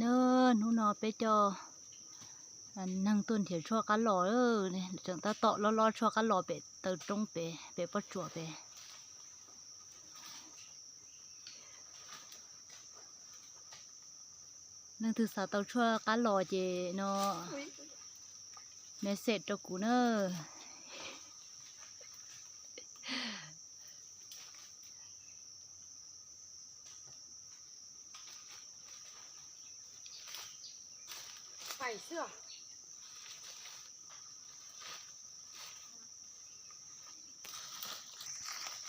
Na, hnub no peb coj neeg tuaj nrhiav tshuaj qab los, tseem tab tom loj loj tshuaj qab los pem taw roob pem, pem pob tsuas pem. Leej twg xav tau tshuaj qab los ces no message rau kuv na.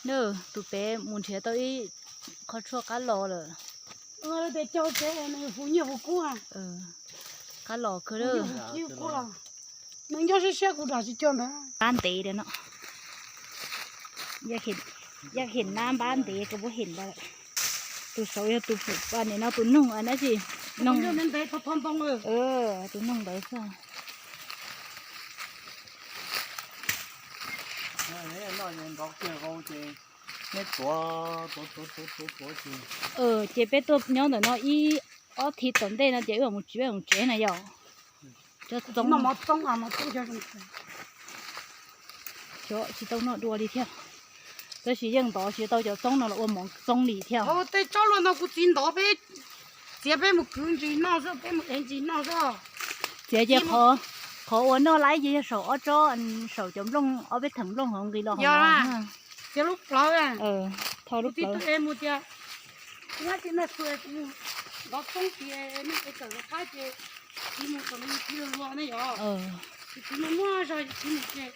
Nws, tus pem mus nrhiav tau ib qho tshuaj qab los lawm. Qab los kawg. Nws nyob siab siab kuv ram tsis cog ntawd. Npab ntev no. Yaj hem nab npab ntev kawg, npab hem ntawd. Tus saud yog tus pum pa nim no tus noog dab tsi? Noog, tus noog ntawd xwb. Ces peb tuaj nyob ntawm no ib ob thiv tom ntej no ces wb mus tsiv mus tsev na yom. Cov txoov, tsis tau noj dua li thiab. Tab sis yeej ntov tsis tau cov txoov no los ua mov txoov li thiab. Tej tsob luaj no kuv txiv ntov peb, txiav peb mus kwv ntsis noj xwb, peb mus ev ntsis noj xwb. Txiav ces qhov ua noj laib ces yog saum ob tsob, saum cov nplooj, ob peb theem nplooj hauv nqis los hauv no. Txiav lub plawv, tho lub plawv. Ntov txoob ces nej tawm los qab ces txiv mus kom nws txiv luag luag ne yom. Ces txiv muaj muaj zog ces txiv mus ces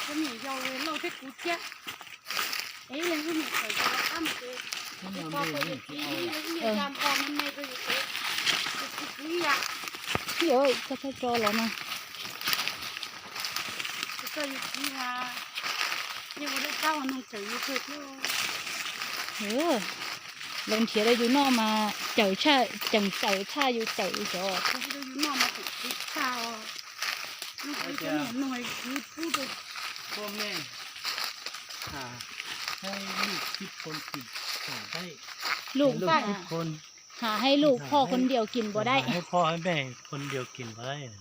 cov niam yau lauj thiab kuv thiab, es ib leeg ib niam tawm los qab mus ces txiv ko rau yus txiv, ib niam ya npog me me rau yus txiv, yus txiv kuv ib yam. Ib yam koj txhob tso los no. Tsis txawj yus txiv mas yeej ua dab tsab ua noog tsawm yus kawg thiab. Lawv nrhiav rau yus noj mas cawm tshaj, ceem cawm tshaj yus cawm yus cov. Yus noj mas tseem txiv tshaj os. Lub, hais lub phoj khuv ntiaus kis npua daib. Phoj khuv ntiaus kis npua daib.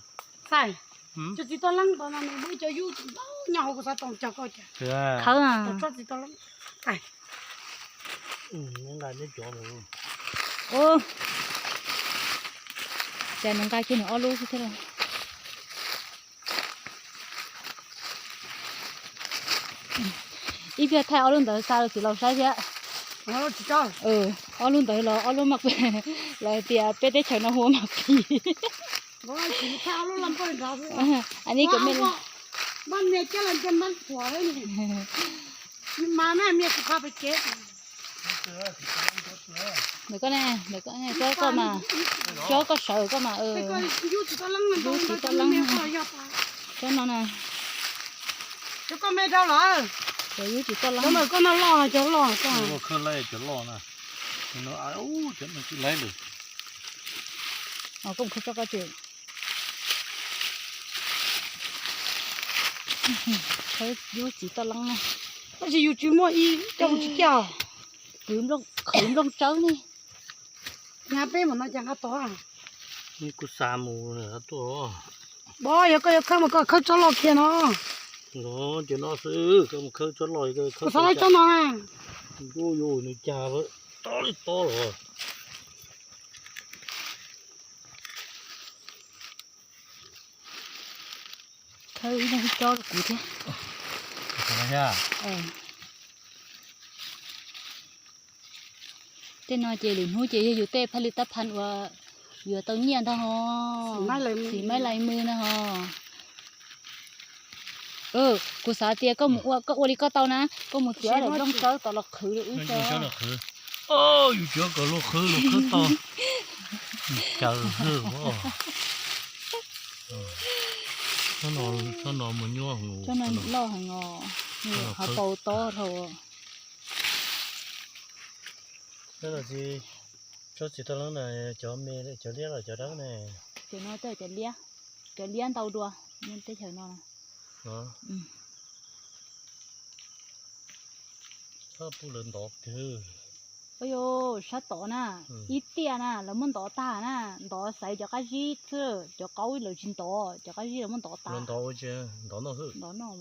Txais, cov txiv toj leeb ntawd no nws muaj ib co yub tseem nyob hauv kuv xav toom cog koj cas. Khawb, txiv toj leeb. Nqa neb cov mus. Ub, cas nws nqa kiag nws ob lub xwb thiab lauj. Ib pliag thaij ob lub ntawd xa rau txiv laus saib thiab. Ob lub ntawd los ob lub mas lawv tias peb teb chaws no hu ua mas pis. Ntawm koj ne, ntawm koj, koj mas, cov koj sawv koj mas, yub txiv toj leeb, cov no na. Cov koj me dhau lawm. Cov yub txiv toj leeb. Cov no loj, cov loj. Khawb laib cov loj na. Cov no tsis laib lawm. Koj mus khawb tsob koj tsev. Khawb yub txiv toj leeb na. Tab sis yus tsis muaj ib co mus tsis kiag. Khwv nplooj tsawb ne. Nyab peb mus no cas nqa tod. Kuv xa mus tuaj. Npov, yog koj yuav khawb mas koj khawb tsob loj kiag no. Cov no xwb, koj mus khawb tsob loj, koj xav lawv tsob no. Ntuj, yus nws cas tob li tob los. Khawb ib leeg ib tsob rau kuv thiab. Tej no ces lwm hnub ces yog yus tej phaj lwj tab phan uas yuav tau nyiaj ntag ho. Xim maib lais mws ntag ho. Kuv xav tias koj mus ua, koj ua li koj tau na, koj mus txiav daim nplooj tsawb tom los qhwv ib co. Yus txiav kom luag qhwv, luag qhwv tau. Caws hwj. Tsob no mus nyuaj, tsob no loj heev os, nws qhov paus tob dhau. Tsob txiv toj leeb na, cov me, cov liab los cov dawb ne? Cov no cov liab, cov liab ntau dua teb chaws no. Txhob pub lawv ntov kawg. Ua yog sab tod na, ib tiaj na lawv muab ntov tag na, ntov xaiv cov qab zib xwb, cov qaub lawv tsis ntov, cov qab zib lawv muab ntov tag. Ntov noj,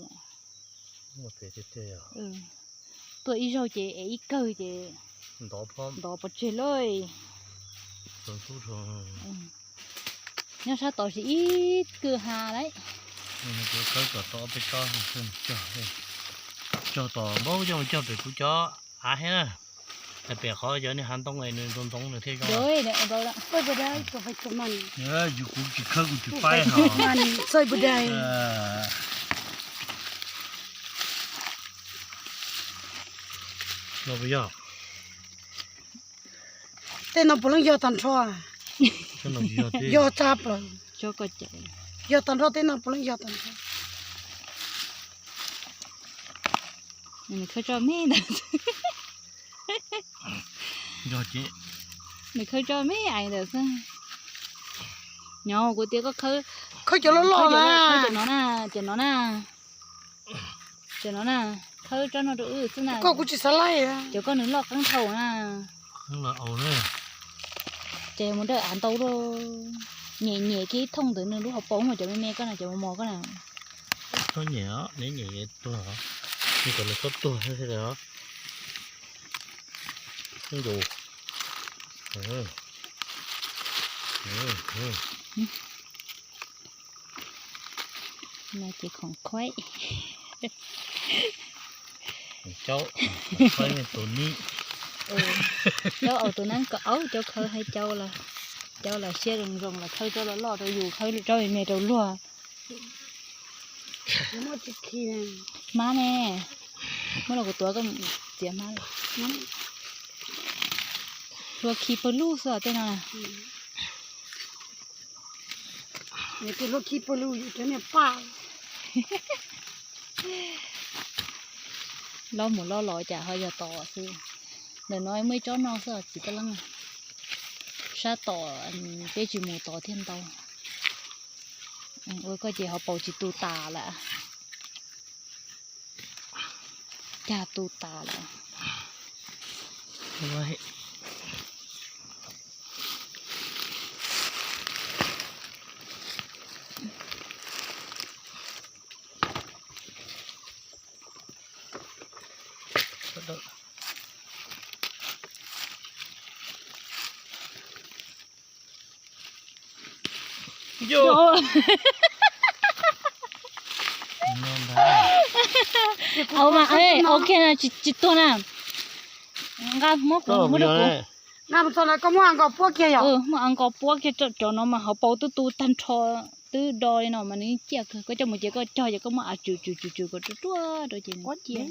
tuaj ib zaug ces es ib kawg ces ntov pov tseg lawm. Nyob sab tod tsis ib kawg ha lawm. Cog tom npab cog cog pem kuv cov av thiab na. Pem qhov cov niag hav ntoo nws ntoo ntoo nws thiaj zoo. Yus kuv tsis khawb kuv tsis paib hos. No puas yog? Tej no puav leej yog tag nrho. Yog tshaj plaws. Yog tag nrho, tej no puav leej yog tag nrho. Nws khawb tso me ntawd. Nws khawb tso me ais ntawd xwb. Nyob kuv tias koj khawb, khawb cov loj loj na, khawb cov no na, cov no na. Cov no na, khawb tsob no rau wb xwb na. Koj kuv tsis xav laij. Cov koj nws loj qeeb dhau na. Ces mus dawj av ntau lauj. Nyem nyem kiag ib thooj ntawd nws lub hauv paus mas cov me me koj na, cov mos mos koj na. Txhob nyem os, neb nyem tuag os. Nws kom nws txhob tuag xwb os. Ncu. No ces khoom khuaib. Cau, cau tus neeb kaum aub, cau khawb hais cau los, cau los siab zoo zoo los khawb tsob loj loj rau yus, khawb tsob me me rau luag. Hmab ne, muab los kuv tuav koj txiav hmab. Hlua khi pawg lug xwb tej no na. Hlua khi pawg lug yus cov niag paj. Lob mus lob los cas ho yog tod xwb. Ntawm no muaj ib tsob no xwb txiv kab leeb. Sab tom peb tsis mus tod thiaj ntau. Ua koj ces hauv paus tsis tu tas lawm. Cag tu tas lawm. Au mas, ok na, tsis tuag na. Nqa muab kuv, muab rau kuv. Muab av nkaus puab kiag, cov no mas hauv paus twb tu tag nrho, twb do li no mas nws ciaj kawg. Koj coj mus ces koj cog ces koj muab av tswm tswm tswm tswm kom ruaj ruaj rau ces nws ciaj.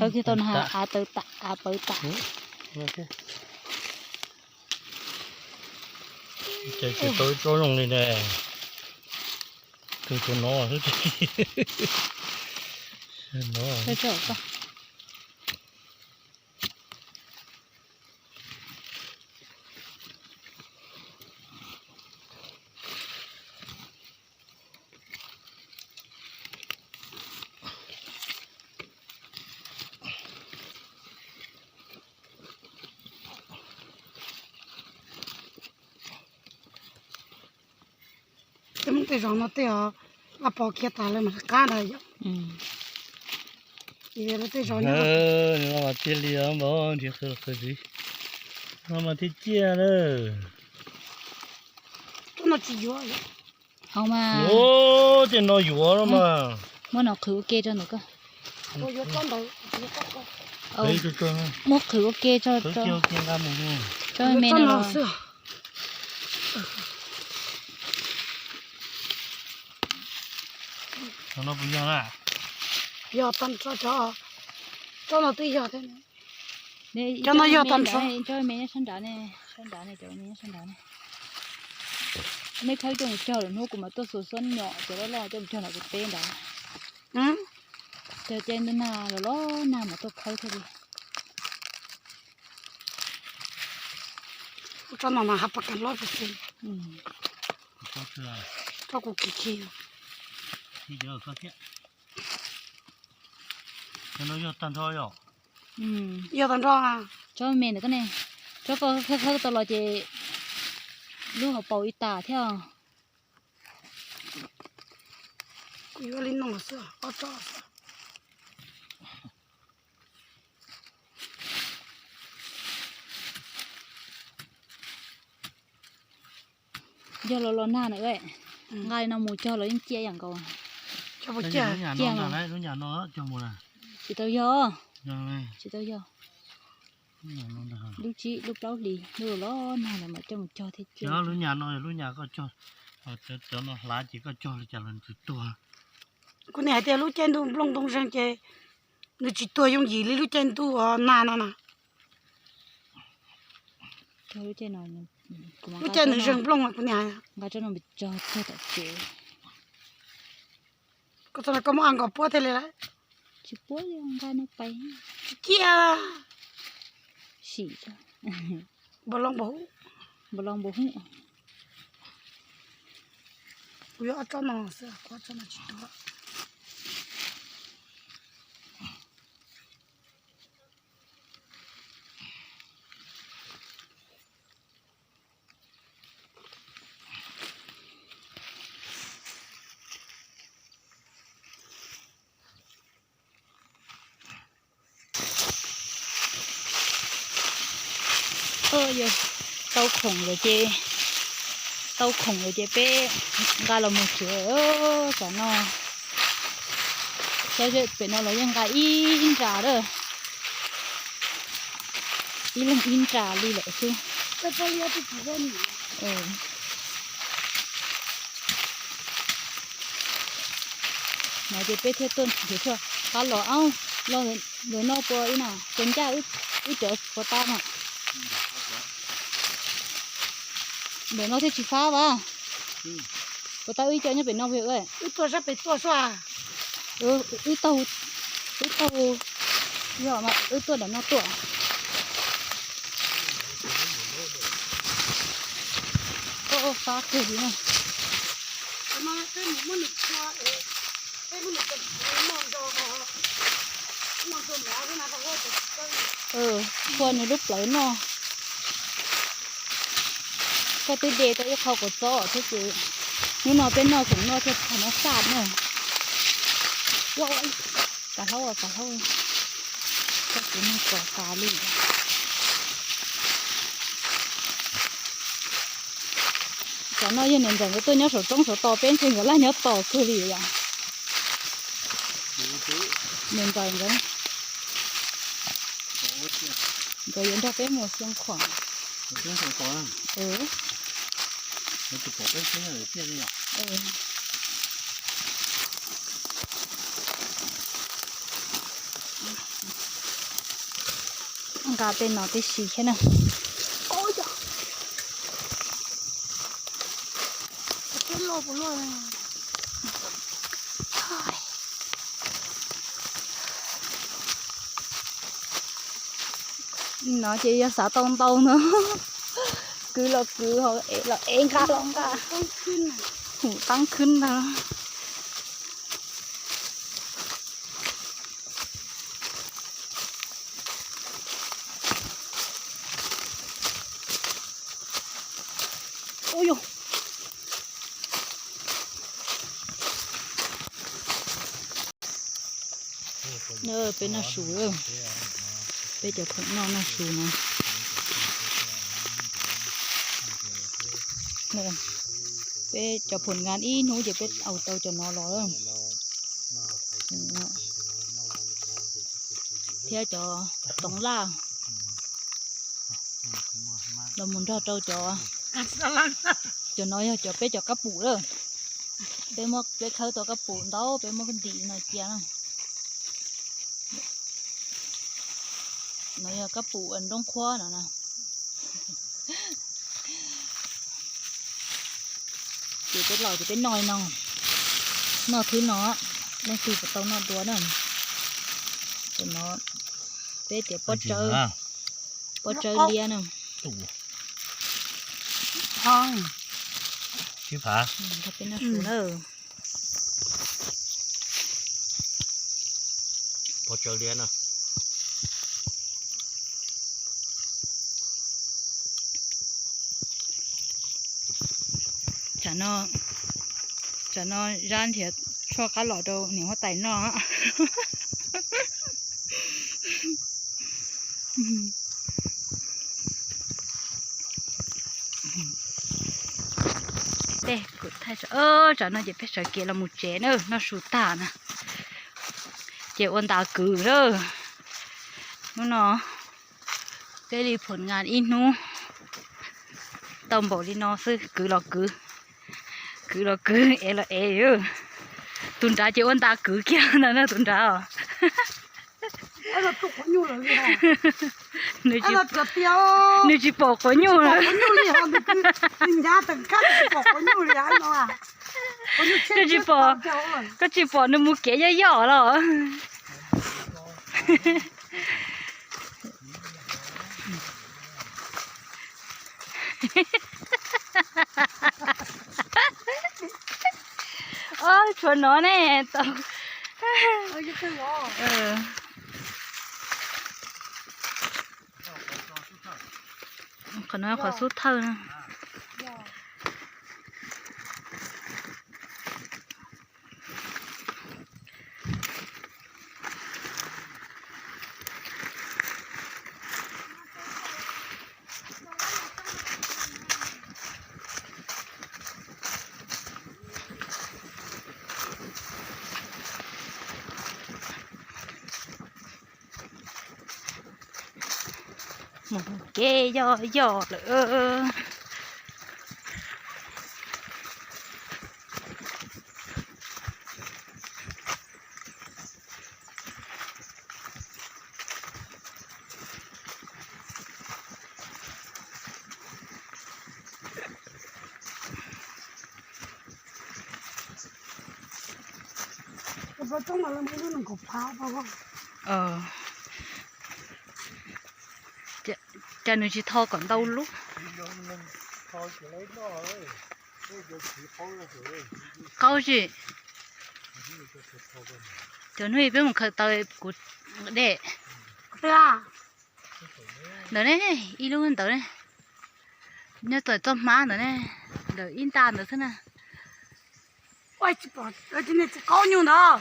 Khawb kiag tau na, av tawv tas, av pawv tas. Ces tsis tau tsob zoo li ne. Tus tus no xwb. Tej Hmoob tej zos no tej os, a pom kiag tas lawm mas qab ntag yom. Ces tej zos no mas tiag li os npawg, nrhiav qhov, qhov ntxiv no mas thiaj ciaj lawm. Tsob no tsis yuav. Hauv mas. Ua, tej no yuav no mas. Muab no qhwv ua ke rau ntawm koj. Muab qhwv ua ke tso, tso me no los. Cov no puas yog na? Yog tag nrho cov, cov no twb yog thiab. Cov no yog tag nrho. Cov me nyob sab nrad ne, sab nrad ne, cov me nyob sab nrad ne. Nej khawb coj mus cog lawm hnub kuv mam tuaj xuas xuab nyom cov loj loj coj mus cog nram kuv teb nrad. Cog caj ntub nag los los nag mam tuaj khawb thiaj li. Tsob no mas hav pas kas loj pes xees. Tsob kuv khi khi. Yog tag nrho yom? Yog tag nrho. Tsob me ntawm koj ne, tsob koj khawb khawb tau los ces lub hauv paus ib tas thiab. Kuv yuav li no xwb, ob tsob xwb. Yog los los nag na, nqa li no mus cog los yeej ciaj ib yam nkaus. Ciaj, lub nyam no cog mus na. Tsis tau yog, tsis tau yog. Lub tsib lub plaub hlis lub los los nag lawm mam coj mus cog thiaj ciaj. Lub nyam no lub nyam koj cog, cov no hlav ces koj cog li cas los nws tsis tuag. Kuv niam hais tias lub caij ntuj nplooj ntoo zeeg ces nws tsis tuag yooj yim li lub caij ntuj nag no na. Lub caij nws zeeg nplooj kuv niam hais. Nqa tsob no cog cog tom tsev. Koj txog no koj muab a nkaus puab thiaj li lawm. Tsis puab li, nqa no pais. Tsis ciaj. Sim, npaum loo npaum hub. Npaum loo npaum hub. Kuv yuav ob tsob no xwb, kuv ob tsob no tsis tuag. Yog tau khoom lawm ces, tau khoom lawm ces peb nqa los mus tsev. Tam no, pem no los yeej nqa ib nra lawm, ib leeg ib nra li lawm xwb. No ces peb thiaj tuaj nrhiav tshuaj qab los. Los ntawm no puas ib na, ces ncaj wb cov puas tau na. Ntawm no thiaj tsis fab vas. Puas tau wb cov nyob pem no puas yog? Wb tuaj sab pem tuaj xwb. Wb taug, wb taug, yog mas wb tuaj ntawm no tuaj. Fab kawg li na. Txhua nws lub plawv noj. Koj twb de tau ib qho kua txob thiab ces hnub no peb noj khoom noj thiaj txog no xaj na. Kav hlau, kav hlau, koj kuv noj txog tas li. Cov no yog niam ntxawm nkawd tuaj nyob saum roob saum tos, peb ntshe nkawd laj nyob tos kawg li yom. Niam ntxawm nkawd, nkawd yuav nrog peb mus xyoo khuam. Nqa tej no tib si thiab na. No ces yog xav tau ntau ntag. Kwv los kwv, los ev nqa los nqa. Hum taab khwb ntag. Ub yog. Peb noj su, peb cov phoom noj noj su no. Peb cov phoom nqa ib hnub ces peb au tau cov no los. Thiab cov toov laj los mus nrog rau cov, cov no yog cov peb cov kab pum lawm. Peb muab, peb khawb tau kab pum ntau, peb muab ntim no cia na. No yog kab pum nroob qhuab no na. Ces peb los ces peb noj li no, noj thwb no, leej twg puas tau noj dua na. Ces no peb tias pob tsawb, pob tsawb liab na. Peb noj su na. Pob tsawb liab na. Tsam no, tsam no Zab nrhiav tshuaj qab los rau niam huab tais noj. Tej kuv thaij, tsam no ces peb sawv kev los mus tsev na, noj su tag na. Ces ua nta kwv lawm. Hnub no peb li phom ngas ib hnub tau npaum li no xwb, kwv los kwv, kwv los kwv, ev los ev. Tus nrad ces ua nta kwv kiag ntag na tus nrad os. Nws tsis pom quav nyuj li. Koj tsis pom, koj tsis pom nws mus kev yoj yoj los. Tshuav no ne. Qhov no qhov xub thawj na. Mus kev yoj yoj lawm. Cas nws tsis tho kom ntau lub? Qaub tsis? Cov hnub peb mus khaws taws kuv dej. Ntawd ne, ib lub ntawd ne. Nyob txawm txoj hmab ntawd ne, ntawm ib nta ntawd xwb na. Qaub nyuj ntawd.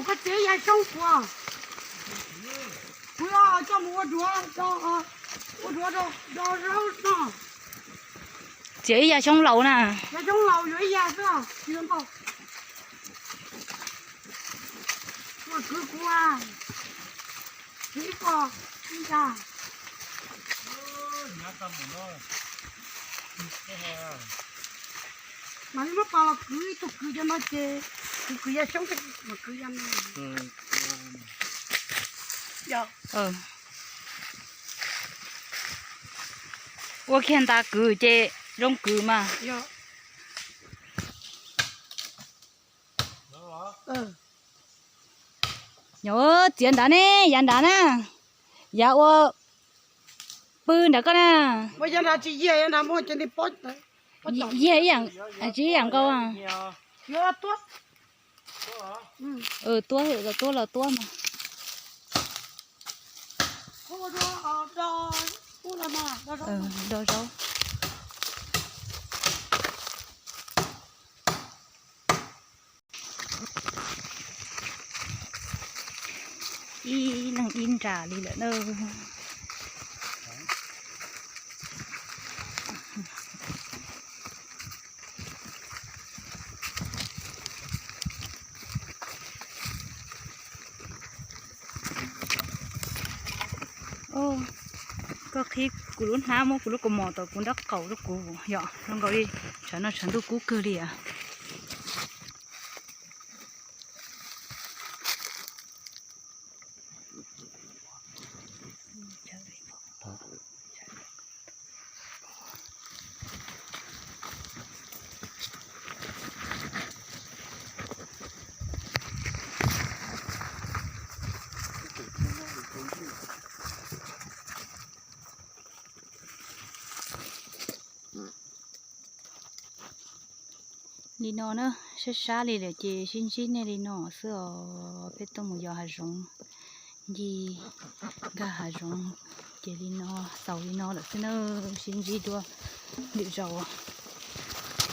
Koj txiav ib yav xyoob kuv, kuv coj mus ua duav, ua duav do zaub no. Txiav ib yav xyoob laus na. Yav xyoob laus yuav ib yav xwb, tsis ntau. Ua kwv kuv, kwv ib ko, ib yav. Mam li muab pas los kwv ib tug kwv cov no ces kuv kwv yav xyoob mas kwv yav no. Ua kiag nta kwv ces zoo kwv mas. Nyob txiav nrad ne, yav nrad na, yav ua pw nrad koj na. Yag ib yam, tsis ib yam nkaus. Tuab, tuab los tuab mas. Do zaub. Ib leeg ib nra li lawm na. Koj qhib kuv lub hnab, muab kuv lub kaus mom tom kuv nrab qaum rau kuv yom, zoo nkaus li Tshav no tshav ntuj kub kawg li as. Li no na, sab sab li lawm ces sib ntsib nej li no xwb os. Peb tuaj mus yos hav zoov, ncig nkag hav zoov, ces li no, xaus li no lawm xwb na, sib ntsib dua lwm zaus.